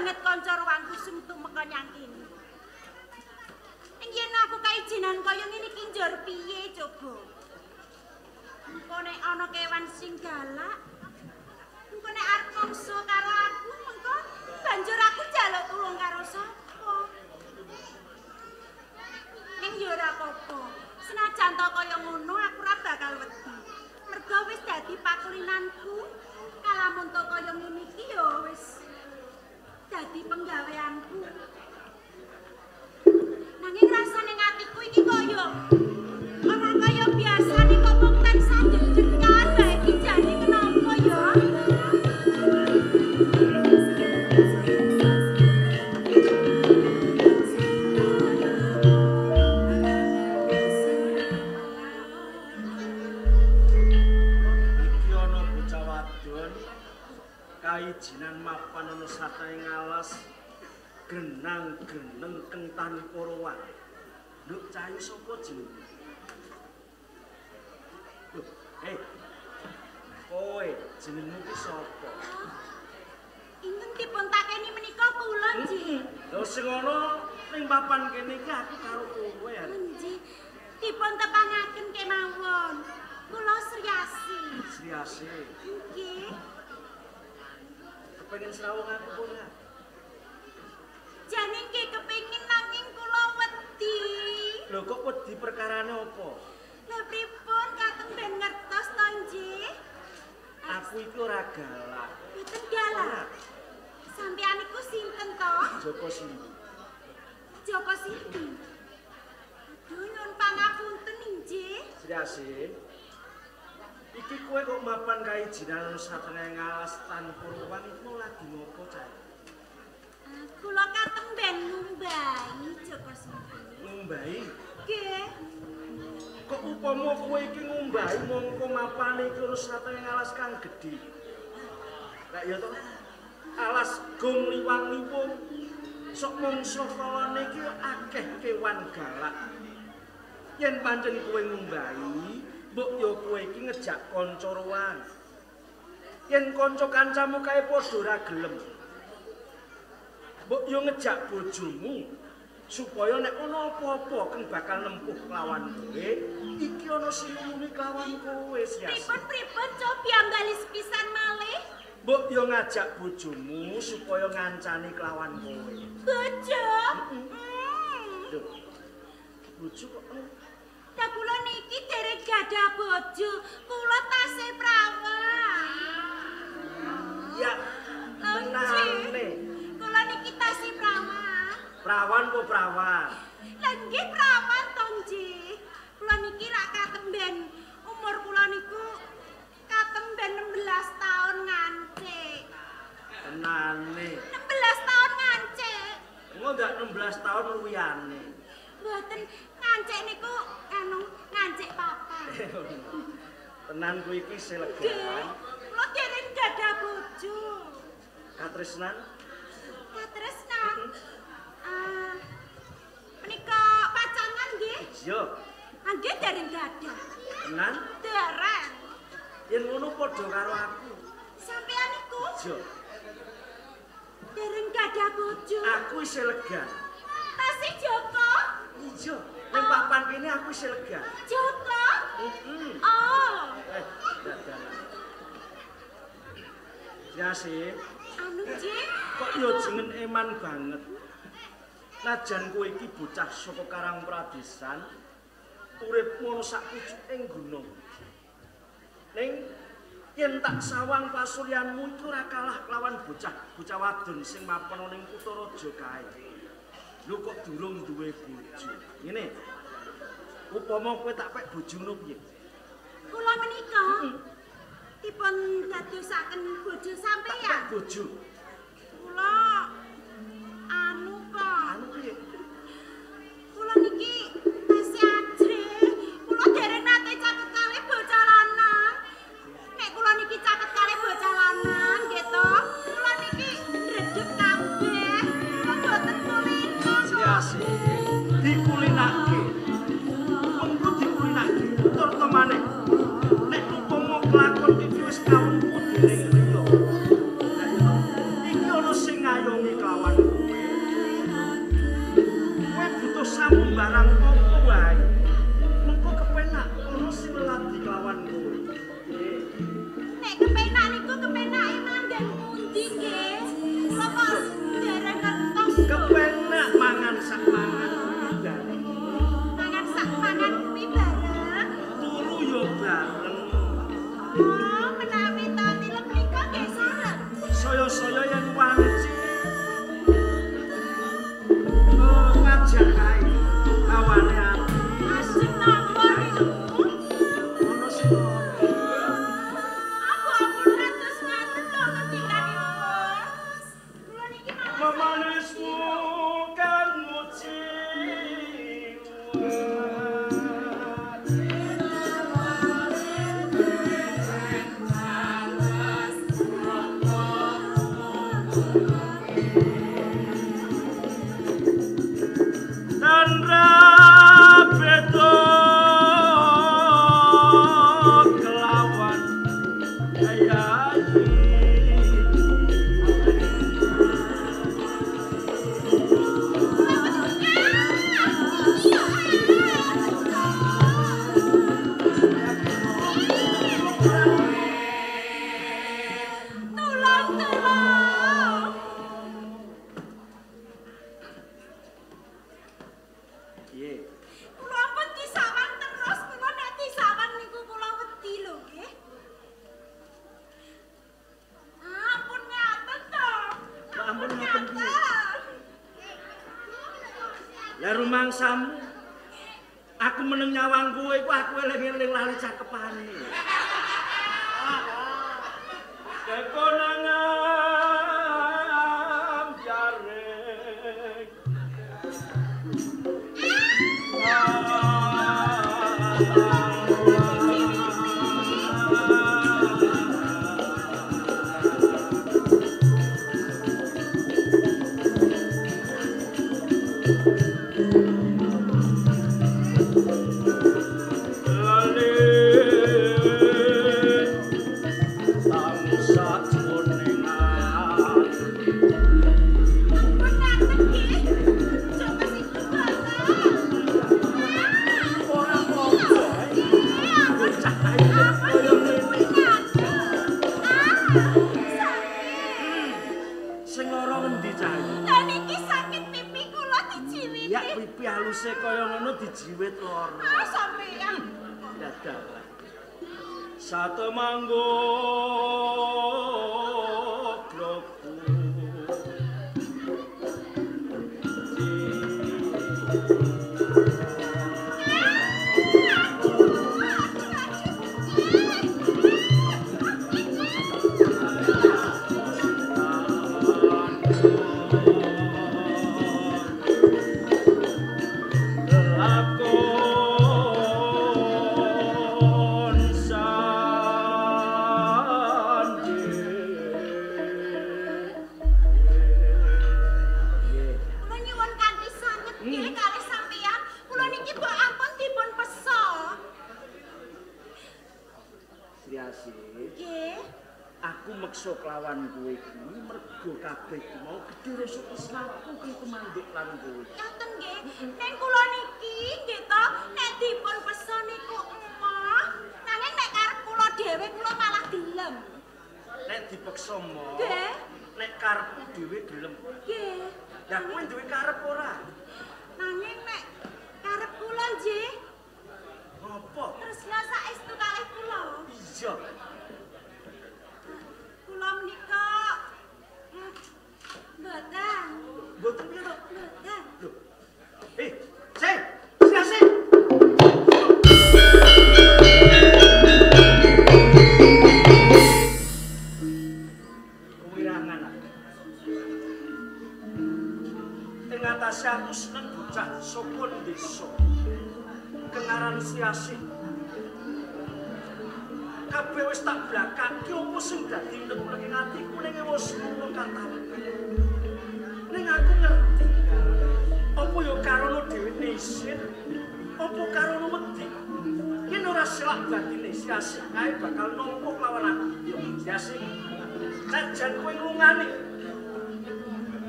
banget kanca ruangku sing tumeka nyang kene. Ing yen aku kaijinan kaya ngene iki njur piye coba? Engko nek ana kewan sing galak, engko nek arep mangsa karo aku, mengko banjur aku njaluk tulung karo sapa? Ning yo ora apa-apa. Senajan to kaya ngono aku ora bakal wedi. Mergo wis dadi pakulinanku. Kalamun to kaya ngene iki yo wis dadi penggaweanku. Nanging rasane atiku iki kaya ora kaya biasane kok mung tansah deg-degan bae iki jane kenapa ya? Iki ana bocah wadon kaijinan mapan ana satae ngalas genang-geneng kentan porowan. Nduk cayu sapa jenenge? Lho, kowe jenengmu ki sapa? Ingkang dipun takeni menika kula nggih. Lho sing ana ning papan kene iki aku karo kowe. Nggih. Dipun tepangaken kemawon. Kula Sriasi. Sriasi. Nggih. Kepengin srawung aku apa ora? Jane nggih kepengin nanging kula wedi. Lho kok wedi perkarane apa? Lha pripun katem ben ngertos to nggih? Aku iki ora galak. Mboten galak. Sampeyan iku sinten to? Joko Sindi. Joko Sindi. Aduh nyuwun pangapunten nggih. Sriasi. Iki kowe kok mapan kaijinan ana satengah ngalas tanpa ruang iku lagi ngopo cah? Kula katem ben ngumbahi Joko Sindi. Ngumbahi? Nggih. Kok upama kowe iki ngumbahi mongko mapane iki ana satengah ngalas kang gedhe. Lah ya to. Alas gong liwang-liwung. Sok mangsa kalane iki akeh kewan galak. Yen pancen kowe ngumbahi, mbok ya kowe iki ngejak kanca ruang. Yen kanca kancamu kae padha ora gelem, mbok ya ngejak bojomu supaya nek ana apa-apa kang bakal nempuh kelawan kowe, iki ana sing ngumumi kelawan kowe, Sriasi. Pripun-pripun cobi ambali sepisan malih? Mbok ya ngajak bojomu supaya ngancani kelawan kowe. Bojo? Lho. Bojo kok Lah kula niki dereng gadah bojo, kula tasih prawan. Ya, tenane. Kula niki tasih prawan. Prawan apa prawan? Lah nggih prawan to nggih. Kula niki rak katemben umur kula niku katemben 16 tahun ngancik. Tenane. 16 tahun ngancik. Engko ndak 16 tahun luwihane. Mboten ngancik niku anu ngancik papa. Tenan kuwi iki selegan. Nggih. Kula dereng gadah bojo. Katresnan? Katresnan. Menika pacangan nggih? Iya. Nggih dereng gadah. Tenan? Dereng. Yen ngono padha karo aku. Sampeyan niku? Iya. Dereng gadah bojo. Aku isih lega. Tasih Joko? Iya. Ning papan kene aku isih lega. Joko? Heeh. Oh. Dadalan. Ya sih. Anu, Cik. Kok yo jeneng eman banget. Najan kowe iki bocah saka Karang Pradesan, uripmu ana sak pucuking gunung. Ning yen tak sawang pasuryanmu iku ora kalah kelawan bocah-bocah wadon sing mapan ning kutha raja kae. Lho kok durung duwe bojo. Ngene. Upama kowe tak pek bojo ngono piye? Kula menika dipun dadosaken bojo sampeyan. Tak pek bojo. Kula anu kok. Anu piye? Kula niki tasih ajrih. Kula dereng nate caket kalih bocah lanang. Nek kula niki caket kalih bocah lanang nggih to. Kula niki ndredeg kabeh. Kula mboten kulino. Sriasi dikulinake. Mengko dikulinake tur to maneh. Nek upama kelakon iki wis kawempu dening liya. Iki ana sing ngayomi kelawan kowe. Kowe butuh sambarang apa wae. Mengko kepenak ana sing leladi kelawan kowe. Nek kepenak niku kepenake manggen pundi nggih? Kula kok dereng ngertos. Kepenak mangan sak mangan kuwi bareng. Mangan sak mangan kuwi bareng. Turu yo bareng. Oh, menawi ta tilem menika nggih sareng. Saya-saya yen wanci pajak kae hawane ati. Ajeng napa niku? Ana sing lara. Aku ampun kados ngaten lho ngendikanipun. Kula niki malah Memanismu kang muji. Tan ra beda kelawan ayayi. Tulung, tulung. Piye? Kula ampun disawang terus, kula nek disawang niku kula wedi lho nggih. Ampun ngaten to. Ampun ngaten piye? Lah rumangsamu aku meneng nyawang kowe iku aku eling-eling lali cakepane. Kekonangan jaring. Ampun ngaten nggih. Coba sing Ora apa-apa. Bocah ae kaya ngene. Sing lara ngendi cah iki? Lah niki sakit pipi kula dijiwiti. Ya pipi haluse kaya ngono dijiwit lara. Ah sampeyan. Dadah. Sate manggo gloku. Lakon sandi. Kula nyuwun kanthi sanget nggih kalih sampeyan. Kula niki mbok ampun dipun pesa. Sri Asih, Nggih. aku meksa kelawan kowe kuwi mergo kabeh ku mau gedhe rasa tresnaku kang tumanduk lan kowe. Ngaten nggih. Ning kula niki nggih to nek dipun pesa niku emoh. Nanging nek karep kula dhewe kula malah gelem. Nek dipeksa mo, Nggih. nek karepku dhewe gelem. Nggih. Lah kowe duwe karep ora? Nanging nek karep kula nggih Ngopo? tresna saestu kalih kula. Iya. Kula menika mboten. Mboten piye to? Mboten. Lho. Sing, Sri Asih. Kewirangan aku. Ing atase aku seneng bocah saka desa. Kengaran Sri Asih. Kabeh wis tak blakake opo sing dadi unek-unek ing atiku ning wis ngono katampi. Ning aku ngerti. Apa ya karana dheweke isin? Apa karana wedi? Yen ora selak batine Sri Asih kae bakal nampa kelawan aku. Sri Asih, najan kowe nglungani.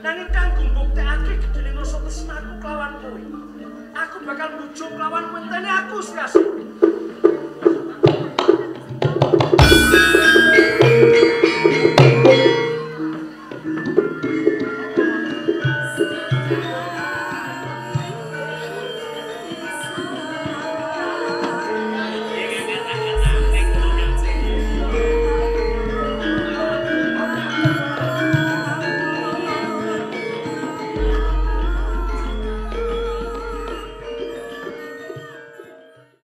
Nanging kanggo mbuktekake gedene rasa tresnaku kelawan kowe, aku bakal mbujung kelawan wentene aku Sri Asih.